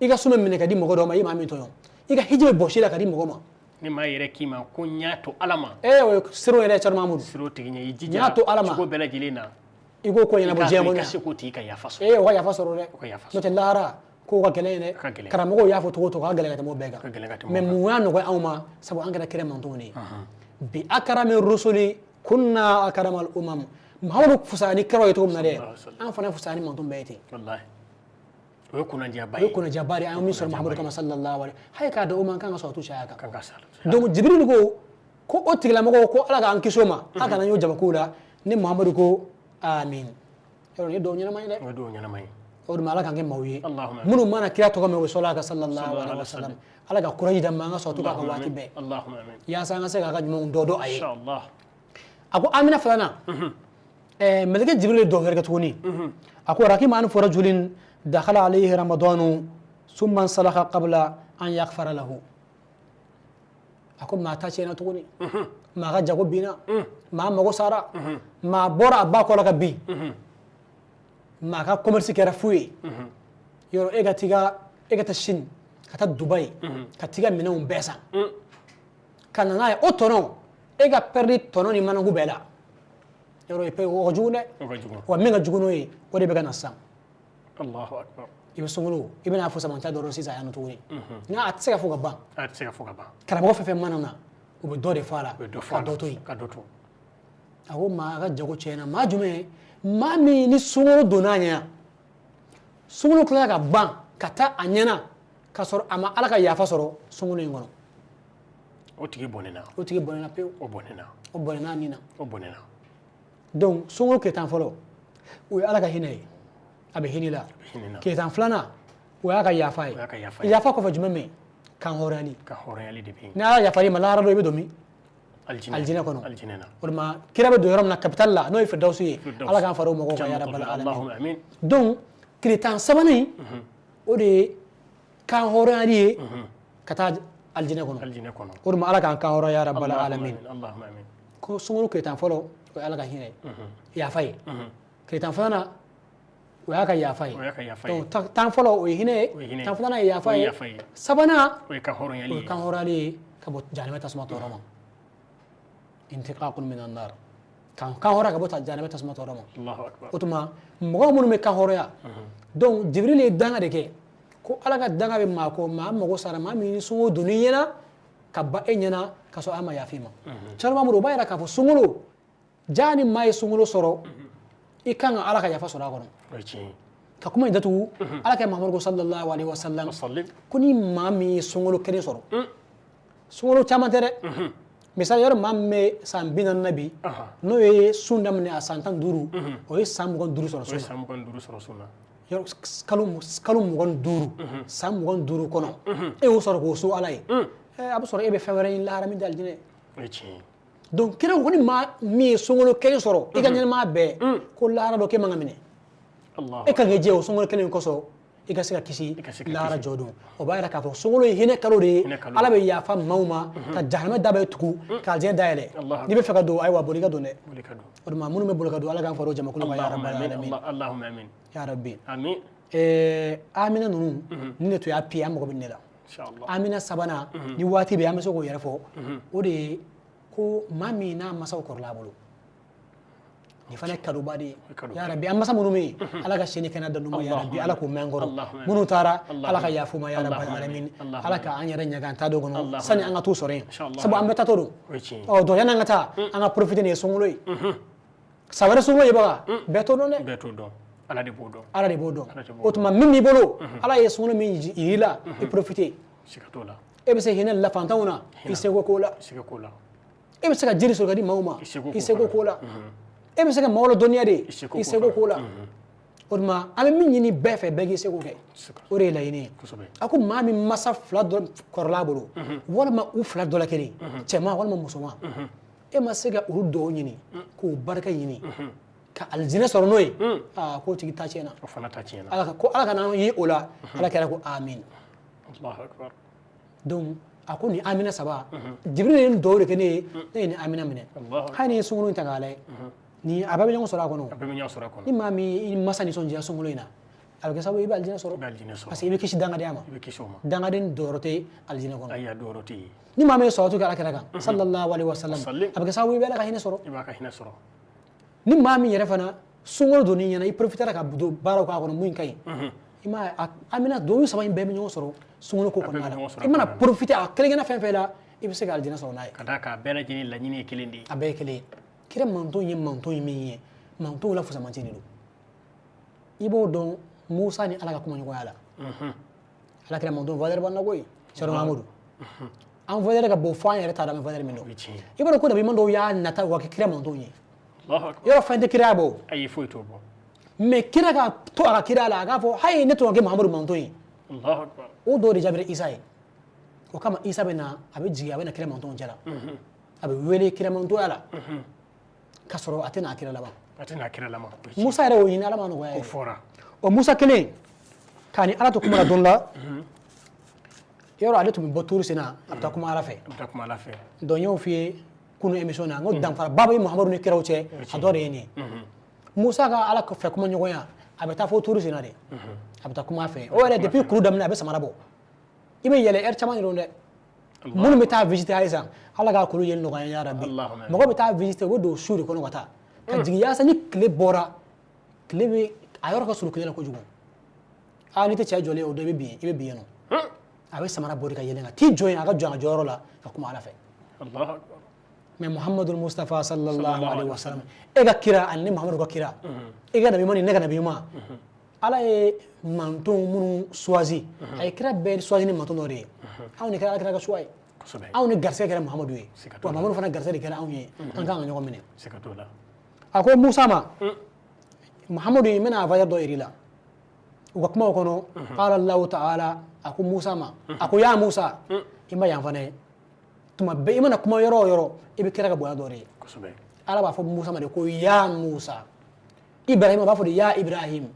I ka sun bɛ minɛ ka di mɔgɔ dɔ ma, i ye maa min tɔɲɔ. I ka hiji bɛ bɔsi la ka di mɔgɔ ma. Ni maa yɛrɛ k'i ma ko n y'a to Ala ma. O ye siro yɛrɛ, Thierno Mahamudu. Siro tigi ɲɛ, i jija. N y'a to Ala ma. Cogo bɛɛ lajɛlen na. I k'o ko ɲɛnabɔ diɲɛ kɔnɔ. I ka se k'o tigi ka yafa sɔrɔ. O ka yafa sɔrɔ dɛ. O ka yafa sɔrɔ. N'o tɛ lahara ko ka gɛlɛn dɛ. Karamɔgɔw y'a fɔ cogo o cogo, a ka gɛlɛn ka tɛmɛ o bɛɛ kan. Mais mun y'a nɔgɔya anw ma, sabu an kɛra kira mantɔnw de ye. Bi akarami rusuli kunna akaramal umam. Muhammadu fusaya ni kiraw ye cogo min na dɛ, an fana fusaya ni mantɔn bɛɛ ye ten. Wallahi. O ye kunnadiyaba ye. O ye kunnadiyaba de ye, an ye min sɔrɔ Muhammadu kama sallallahu alaihi. Hali k'a da o ma, an kan ka sɔrɔ caya kan. Donc Jibril ko o tigilamɔgɔw ko Ala k'an kisi o ma, Ala kana y'o jamakulu la. Ni Muhammadu ko amin. Yɔrɔ nin ye duwawu ɲɛnama ye dɛ. O ye duwawu ɲɛnama ye. O de ma Ala k'an kɛ maaw ye minnu mana kira tɔgɔ mɛn, u bɛ sɔli a kan sallallahu alaihi wa sallam. Ala ka courage d'an ma, an ka sɔrɔ k'a kan waati bɛɛ. Yaasa an ka se k'a ka ɲumanw dɔ dɔn a ye. A ko amina filanan, mɛlɛkɛ Jibril ye duwawu wɛrɛ kɛ tuguni. A ko rakima an rajulin dakhala alayhi ramadanu summa nsalakha qabla an yaghfara lahu. A ko maa ta tiɲɛna tuguni, maa ka jago binna, maa mago sara, maa bɔra a ba kɔ la ka bin, maa ka commerce kɛra fu ye. Yɔrɔ e ka t'i ka, e ka taa Chine, ka taa Dubaï, ka t'i ka minɛnw bɛɛ san ka na n'a ye, o tɔnɔ e ka pɛridi tɔnɔ ni manaku bɛɛ la. Yɔrɔ o ka jugu dɛ. Wa min ka jugu n'o ye, o de bɛ ka na sisan. Allahu akbar. I bɛ sunkalo, i bɛna fɔ samanta dɔrɔn sisan yan nɔ tuguni. Nka a tɛ se ka fɔ ka ban. A tɛ se ka fɔ ka ban. Karamɔgɔ fɛn fɛn mana na, u bɛ dɔ de fɔ a la, ka dɔ to yen. Ka dɔ to. A ko maa ka jago tiɲɛna. Maa jumɛn? Maa min ni sunkalo donna a ɲɛna, sunkalo tilala ka ban ka taa a ɲɛna ka sɔrɔ a ma Ala ka yafa sɔrɔ sunkalo in kɔnɔ. O tigi bɔnɛna. O tigi bɔnɛna pewu. O bɔnɛna. O bɔnɛna a nin na. O bɔnɛna. Donc sunkalo tile 10 fɔlɔ, o ye Ala ka hinɛ ye. A bɛ hinɛ la. Tile 10 filanan, o y'a ka yafa ye. Yafa kɔfɛ jumɛn bɛ yen? Kan hɔrɔnyali. Kan hɔrɔnyali de bɛ yen. Ni Ala yafara i ma, lahara don i bɛ don min? Alijinɛ kɔnɔ. O de ma kira bɛ don yɔrɔ min na capital la, n'o ye Firdawusi ye. Ala k'an fara o mɔgɔw kan ya rabbal alamin. Donc tile 10 sabanan in, o de ye kan hɔrɔnyali ye ka taa alijinɛ kɔnɔ. O de ma Ala k'an kan hɔrɔnya ya rabbal alamin. Ko sunkalo tile 10 fɔlɔ, o ye Ala ka hinɛ ye, yafa ye. Tile 10 filanan, o y'a ka yafa ye. Donc 10 fɔlɔ o ye hinɛ ye, 10 filanan ye yafa ye, sabanan o ye kan hɔrɔnyali ye ka bɔ jahanama tasuma tɔɔrɔ ma. Intiqaqun minan nar. Kan hɔrɔnya ka bɔ jahanama tasuma tɔɔrɔ ma. O tuma mɔgɔ minnu bɛ kan hɔrɔnya, donc Jibril ye danga de kɛ ko Ala ka danga bɛ maa kɔ, maa mago sara, maa min ni sunkalo donn'i ɲɛna ka ban e ɲɛna ka sɔrɔ a ma yafa i ma. Thierno Mahamudu, o b'a yira k'a fɔ sunkalo ja ni maa ye sunkalo sɔrɔ, i kan ka Ala ka yafa sɔrɔ a kɔnɔ. Ka kuma in datugu, Ala kɛ Muhamadu ko sallallahu alaihi wa sallam ko ni maa min ye sunkalo kelen sɔrɔ, sunkalo caman tɛ dɛ. Misali, yɔrɔ maa min bɛ san 40 na bi, n'o ye sun daminɛ a san 15, o ye san 25 sɔrɔ sun na. Yɔrɔ kalo 25, san 25 kɔnɔ, e y'o sɔrɔ k'o so Ala ye. A bɛ sɔrɔ e bɛ fɛn wɛrɛ ɲini lahara min tɛ alijinɛ ye. Donc kira ko ni maa min ye sunkalo kelen sɔrɔ i ka ɲɛnamaya bɛɛ, ko lahara dɔ k'e man ka minɛ. E kan k'i jɛ o sunkalo kelen kosɔn, i ka se ka kisi lahara jɔ don. O b'a yira k'a fɔ sunkalo ye hinɛ kalo de ye. Ala bɛ yafa maaw ma ka jahanama da bɛɛ tugu, ka alijinɛ dayɛlɛ. N'i bɛ fɛ ka don, ayiwa boli ka don dɛ. O de ma minnu bɛ boli ka don, Ala k'an fara o jamakulu kan ya rabbal alamin. Ya rabbi. Amina ninnu, ni ne tun y'a piye, an mago bɛ ne la. Amina sabanan, ni waati bɛ an bɛ se k'o yɛrɛ fɔ, o de ye ko maa min n'a masaw kɔrɔla a bolo. Nin fana ye kadoba de ye. Ya rabbi, an masa minnu bɛ yen, Ala ka sini kɛnɛ d'u ma ya rabbi, Ala k'u mɛn kɔrɔ. Minnu taara, Ala ka yafa u ma ya rabbal alamin. Ala ka an yɛrɛ ɲaga an ta don kɔnɔ sani an ka t'u sɔrɔ yen. Sabu an bɛɛ taatɔ don. Ɔ donc yanni an ka taa, an ka profiter nin ye sunkalo ye. San wɛrɛ sunkalo yebaga, bɛɛ t'o dɔn dɛ. Bɛɛ t'o dɔn. Ala de b'o dɔn. Ala de b'o dɔn. O tuma min b'i bolo, Ala ye sunkalo min yir'i la, i profiter. Siga t'o la. E bɛ se hinɛ la fantanw na, i seko k'o la. E bɛ se ka jiri sɔrɔ ka di maaw ma i seko ko la. E bɛ se ka maaw ladɔnniya de i seko ko la. O tuma an bɛ min ɲini bɛɛ fɛ, bɛɛ k'i seko kɛ, o de ye laɲini ye. A ko maa min masa fila dɔ kɔrɔla bolo, walima u fila dɔ la kelen, cɛman walima musoman, e ma se ka olu dɔw ɲini k'u barika ɲini ka alijinɛ sɔrɔ n'o ye, aa k'o tigi ta tiɲɛna. O fana ta tiɲɛna. Ala ko Ala kana an ye o la. Ala kɛra ko amin. Allahu akbar. Donc a ko nin amina saba, Jibril ye nin dɔw de kɛ ne ye, ne ye nin amina minɛ. Hali ni ye sunkalo in ta k'a lajɛ, ni a bɛɛ bɛ ɲɔgɔn sɔrɔ a kɔnɔ. A bɛɛ bɛ ɲɔgɔn sɔrɔ a kɔnɔ. Ni maa min i masa nisɔndiya sunkalo in na, a bɛ kɛ sababu ye i bɛ alijinɛ sɔrɔ. I bɛ alijinɛ sɔrɔ. Parce que i bɛ kisi dangadenya ma. I bɛ kisi o ma. Dangaden dɔyɔrɔ tɛ alijinɛ kɔnɔ. Ayi, a dɔyɔrɔ tɛ yen. Ni maa min ye salatu kɛ Ala kira kan, sallallahu alaihi wa sallam, a bɛ kɛ sababu ye i bɛ Ala ka hinɛ sɔrɔ. I b'a ka hinɛ sɔrɔ. Ni maa min yɛrɛ fana sunkalo donn'i ɲɛna, i profitera ka don baaraw k'a kɔnɔ mun ka ɲi, i m'a ye, amina duwawu saba in bɛɛ bɛ ɲɔgɔn sɔrɔ sunkalo ko kɔnɔna la. I mana profiter a kelen kelenna fɛn fɛn la, i bɛ se ka alijinɛ sɔrɔ n'a ye. Ka d'a kan a bɛɛ lajɛlen laɲini ye kelen de ye. A bɛɛ ye kelen ye. Kira manton ye manton ye min ye, mantonw la fusamanci de don. I b'o dɔn Musa ni Ala ka kumaɲɔgɔnya la. Ala kira manton valeur b'an na koyi, Sɛrɔ Mahamudu. An valeur ka bon fo an yɛrɛ t'a dɔn an bɛ valeur min dɔn. I b'a dɔn ko nabi ɲuman dɔw y'a nata u ka kɛ kira mantonw ye. Yɔrɔ fɛn tɛ kiraya bɔ. Ayi, foyi t'o bɔ. Mais kira ka to a ka kira la, a k'a fɔ hayi ne tun ka kɛ Mahamadu manton ye. O dɔw de jaabira Isa ye. O kama Isa bɛ na, a bɛ jigin, a bɛ na kira mantonw cɛ la. A bɛ wele kira mantonya la. K'a sɔrɔ a tɛ n'a kira laban. A tɛ n'a kira laban. Musa yɛrɛ y'o ɲini, Ala m'a nɔgɔya ye. O fɔra. O Musa kelen k'a ni Ala to kuma la don la, yɔrɔ ale tun bɛ bɔ Turu Sina, a bɛ taa kuma Ala fɛ. A bɛ taa kuma Ala fɛ. Donc n y'o f'i ye kunun émission na, n ko danfaraba bɛ Muhamadu ni kiraw cɛ, a dɔ de ye nin ye. Musa ka Ala fɛ kuma ɲɔgɔnya, a bɛ taa fo Turu Sina de. A bɛ taa kuma a fɛ. O yɛrɛ depuis kuru daminɛ a bɛ samara bɔ. I bɛ yɛlɛ heure caman de don dɛ. Minnu bɛ taa visiter halisa, Ala k'a kulu yeli nɔgɔya ya Rabi. Mɔgɔ bɛ taa visiter, u bɛ don su de kɔnɔ ka taa. Ka jigin yaasa ni tile bɔra, tile bɛ a yɔrɔ ka surun tile la kojugu. Aa n'i tɛ cɛ jɔlen ye o don i bɛ bin, i bɛ bin yen nɔ. A bɛ samara bɔ de ka yɛlɛn ka t'i jɔ yen, a ka jɔ a ka jɔyɔrɔ la ka kuma Ala fɛ. Mais Muhammadu Mustafa sallallahu alaihi wa sallam, e ka kira ani ne Muhammadu ka kira, e ka nabi ɲuman ni ne ka nabi ɲuman, Ala ye manton minnu choisi, a ye kira bɛɛ choisi ni manton dɔ de ye. Anw de kɛra Ala kira ka choix ye. Anw ni garisɛgɛ kɛra Muhammadu ye. Wa Muhammadu fana garisɛgɛ de kɛra anw ye. An kan ka ɲɔgɔn minɛ. A ko Musa ma, Muhammadu n bɛna a valeur dɔ yir'i la. U ka kumaw kɔnɔ, qala Allahu ta'ala, a ko Musa ma, a ko ya Musa, i ma yan fana ye. Tuma bɛɛ i mana kuma yɔrɔ o yɔrɔ, i bɛ kira ka bonya dɔ de ye. Ala b'a fɔ Musa ma de ko ya Musa. Ibrahim b'a fɔ de ya Ibrahim.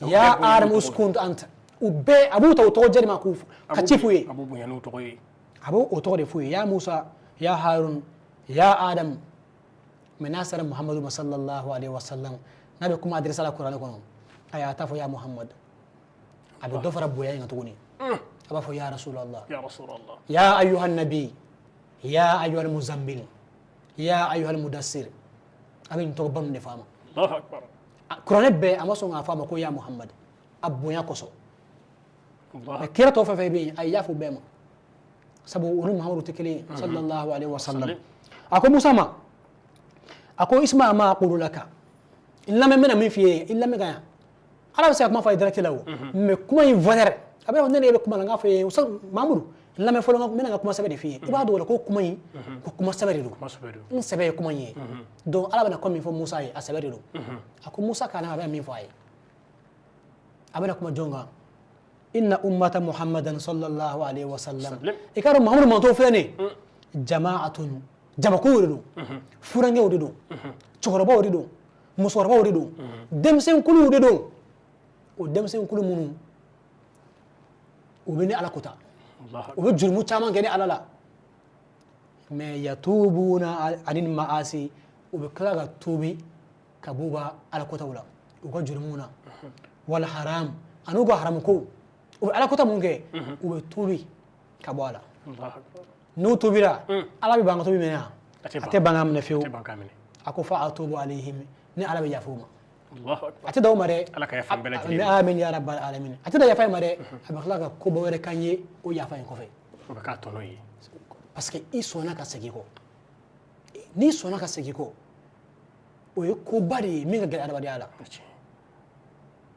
Ya Adam uskun anta. U bɛɛ a b'u ta o tɔgɔ jɛ de ma k'u ka ci f'u ye. A b'u bonya n'o tɔgɔ ye. A b'o tɔgɔ de f'u ye. Ya Musa, ya Harun, ya Adam. Mais n'a sera Muhammadu ma sallallahu alaihi wa sallam, n'a bɛ kuma adresse la Kuranɛ kɔnɔ, ayi a t'a fɔ ya Muhammad. A bɛ dɔ fara bonya in kan tuguni. A b'a fɔ ya Rasulallah. Ya Rasulallah. Ya ayyuhan nabi. Ya ayyuhal muzammil. Ya ayyuhal mudassir. A bɛ nin tɔgɔba ninnu de f'a ma. Allahu akbar. Kuranɛ bɛɛ a ma sɔn k'a fɔ a ma ko ya Muhammad. A bonya kosɔn. Mais kira tɔ fɛn fɛn bɛ yen, a y'a fɔ bɛɛ ma. Sabu olu Muhammadu tɛ kelen ye, sallallahu alaihi wa sallam. A ko Musa ma, a ko isma ma aqulu laka. I lamɛn n bɛna min f'i ye, i lamɛn ka ɲa. Ala bɛ se ka kuma fɔ a ye direct la o. Mais kuma in valeur, a bɛ ne ni e bɛ kuma la, n k'a fɔ e ye, Mahamudu, n lamɛn fɔlɔ, n bɛna n ka kuma sɛbɛ de f'i ye. I b'a dɔn o la ko kuma in, ko kuma sɛbɛ de don. N sɛbɛ ye kuma in ye. Donc Ala bɛna kuma min fɔ Musa ye, a sɛbɛ de don. A ko Musa k'a lamɛn, a bɛna min fɔ a ye. A bɛna kuma jɔn kan? Inna ummata Muhammadan sallallahu alaihi wa sallam. I k'a dɔn Muhammadu mantɔn filɛ nin ye. Jama'atun, jamakuluw de don. Furankɛw de don. Cɛkɔrɔbaw de don. Musokɔrɔbaw de don. Denmisɛnkuluw de don. O denmisɛnkulu minnu, u bɛ ni Ala kota. U bɛ jurumu caman kɛ ni Ala la. Mais yatubuna anil ma'asi, u bɛ tila ka tuubi ka b'u ka Ala kotaw la, u ka jurumuw na. Wal haram, an'u ka haramu kow. U bɛ Ala kota mun kɛ, u bɛ tuubi ka bɔ a la. N'u tuubira, Ala bɛ ban ka tuubi minɛ wa? A tɛ ban k'a minɛ fiyewu. A ko fa atubu alayhim, ni Ala bɛ yafa u ma. A tɛ da o ma dɛ. Ala ka yafa bɛɛ lajɛlen ma. Amin ya rabbal alamin. A tɛ da yafa in ma dɛ. A bɛ tila ka koba wɛrɛ k'an ye o yafa in kɔfɛ. O bɛ k'a tɔnɔ ye. Parce que i sɔnna ka segin kɔ. N'i sɔnna ka segin kɔ, o ye koba de ye min ka gɛlɛn adamadenya la.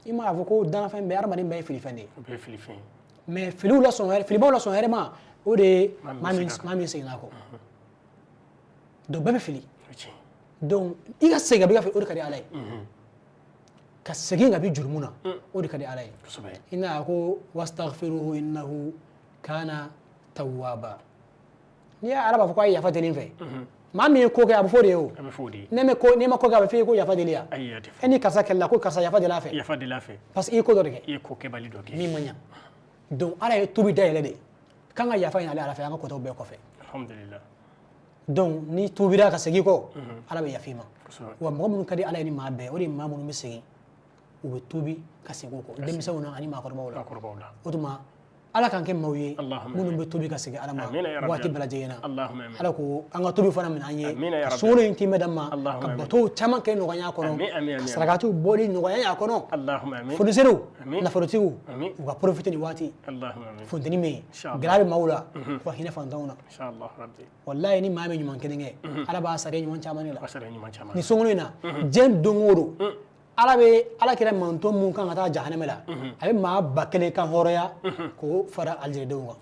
I m'a fɔ ko danfɛn bɛɛ, hadamaden bɛɛ ye filifɛn de ye. O bɛɛ ye filifɛn ye. Mais filiw la sɔn hɛrɛ, filibaw la sɔn hɛrɛ ma, o de ye maa min seginna kɔ. Donc bɛɛ bɛ fili. Donc i ka segin ka bɔ i ka fili, o de ka di Ala ye. Ka segin ka bɔ jurumu na, o de ka di Ala ye. I n'a ko wastaghfiruhu innahu kana tawwaba. N'i y'a Ala b'a fɔ k'a ye yafa deli n fɛ. Maa min ye ko kɛ a bɛ fɔ o de ye o. Ne ma ko kɛ a bɛ f'i ye ko yafa deli ya. E ni karisa kɛlɛla ko karisa yafa deli a fɛ. Yafa deli a fɛ. Parce que i ye ko dɔ de kɛ. I ye ko kɛbali dɔ kɛ. Min ma ɲa. Donc Ala ye tubi dayɛlɛ de. K'an ka yafa ɲini ale Ala fɛ an ka kɔtaw bɛɛ kɔfɛ. Alhamdulillah. Donc ni tubira ka segin kɔ, Ala bɛ yafa i ma. Wa mɔgɔ minnu ka di Ala ye ni maa bɛɛ, o de ye maa minnu bɛ segin, u bɛ tubi ka segin u kɔ, denmisɛnw na ani maakɔrɔbaw la. O tuma Ala k'an kɛ maaw ye minnu bɛ tubi ka segin Ala ma waati bɛɛ lajɛlen na. Ala ko an ka tubi fana minɛ an ye, ka sunkalo in tiimɛ d'an ma, ka bato caman kɛ nɔgɔya kɔnɔ, ka sarakatiw bɔli nɔgɔya a kɔnɔ. Fonisɛriw, nafolotigiw, u ka profiter nin waati. Funteni bɛ yen, gɛlɛya bɛ maaw la, u ka hinɛ fantanw na. Wallahi ni maa min ɲuman kelen kɛ, Ala b'a sara ɲuman caman de la. Nin sunkalo in na, diɲɛ don o don, Ala bɛ Ala kɛra manton mun kan ka taa jahanama la, a bɛ maa 1000 kan hɔrɔnya k'o fara alijinɛdenw kan.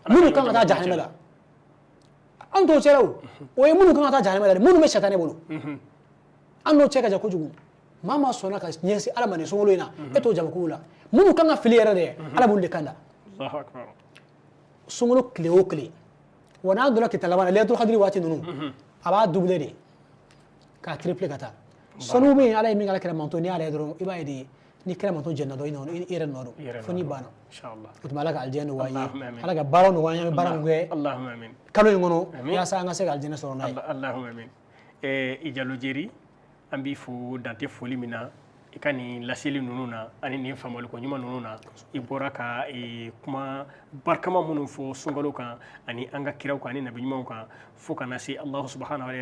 Minnu kan ka taa jahanama la, an t'o cɛ o, o ye minnu kan ka taa jahanama la dɛ, minnu bɛ sitanɛ bolo, an n'o cɛ ka jan kojugu. Maa maa sɔnna ka ɲɛsin Ala ma nin sunkalo in na, e t'o jamakulu la. Minnu kan ka fili yɛrɛ dɛ, Ala b'olu de kan da. Sunkalo tile o tile, wa n'an donna tile laban na, Laylatul Qadr waati ninnu, a b'a doubler de, k'a tripler ka taa. Sanu bɛ yen, Ala ye min kɛ Ala kira manton, n'i y'ale ye dɔrɔn i b'a ye de ni kira manton jɛnna dɔrɔn i yɛrɛ nɔ don fo n'i banna. O tuma Ala ka alijinɛ nɔgɔya an ye, Ala ka baaraw nɔgɔya an ye, baara min kɛ kalo in kɔnɔ yaasa an ka se ka alijinɛ sɔrɔ n'a ye. Allahumma amin. I Jalo Jeri, an b'i fo dante foli min na i ka nin laseli ninnu na ani nin faamuyaliko ɲuman ninnu na. I bɔra ka kuma barikama minnu fɔ sunkalo kan ani an ka kiraw kan ani nabi ɲumanw kan, fo ka na se Allahu subhanahu wa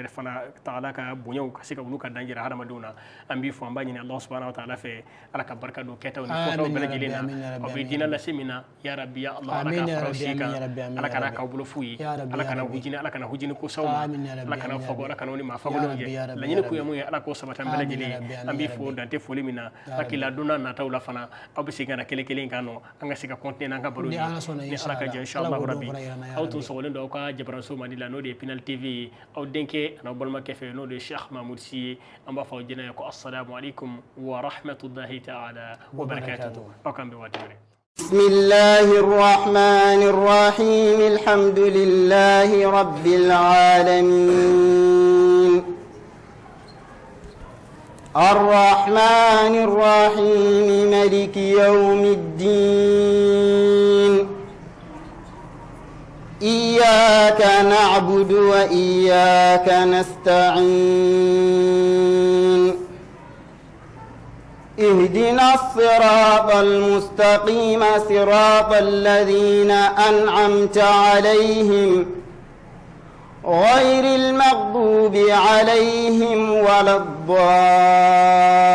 ta'ala ka bonyaw ka se ka olu ka dan jira hadamadenw na. An b'i fo, an b'a ɲini Allahu subhanahu wa ta'ala fɛ Ala ka barika don kɛtaw ni fɔtaw bɛɛ lajɛlen na. Aw bɛ diinɛ lase min na, ya Rabbi ya Allah, Ala ka fara si kan, Ala kana k'aw bolo fu ye, Ala kana hujini, Ala kana hujini ko saw ma, Ala kana fago, Ala kana ni maa fagolenw ye. Laɲini kun ye mun ye, Ala k'o sabati an bɛɛ lajɛlen ye. An b'i fo dante foli min na, hakili la don n'a nataw la fana aw bɛ segin ka na kelen kelen kan nɔ, an ka se ka continuer n'an ka baro ye ni Ala ka jɛ, inchallah rabbi. Aw tun sɔgɔlen don aw ka jabaranso mandi la, n'o de ye Pinel TV ye, aw denkɛ an'aw balimakɛ fɛ, n'o de ye Cheikh Mahmoud Sy ye. An b'a fɔ aw jɛnɛ ye ko assalamu alaikum wa rahmatullahi ta'ala wa barakatuh. Aw k'an bɛn waati wɛrɛ. بسم الله الرحمن الرحيم الحمد لله رب العالمين الرحمن الرحيم ملك يوم الدين إياك نعبد وإياك نستعين اهدنا الصراط المستقيم صراط الذين أنعمت عليهم غير المغضوب عليهم ولا الضالين.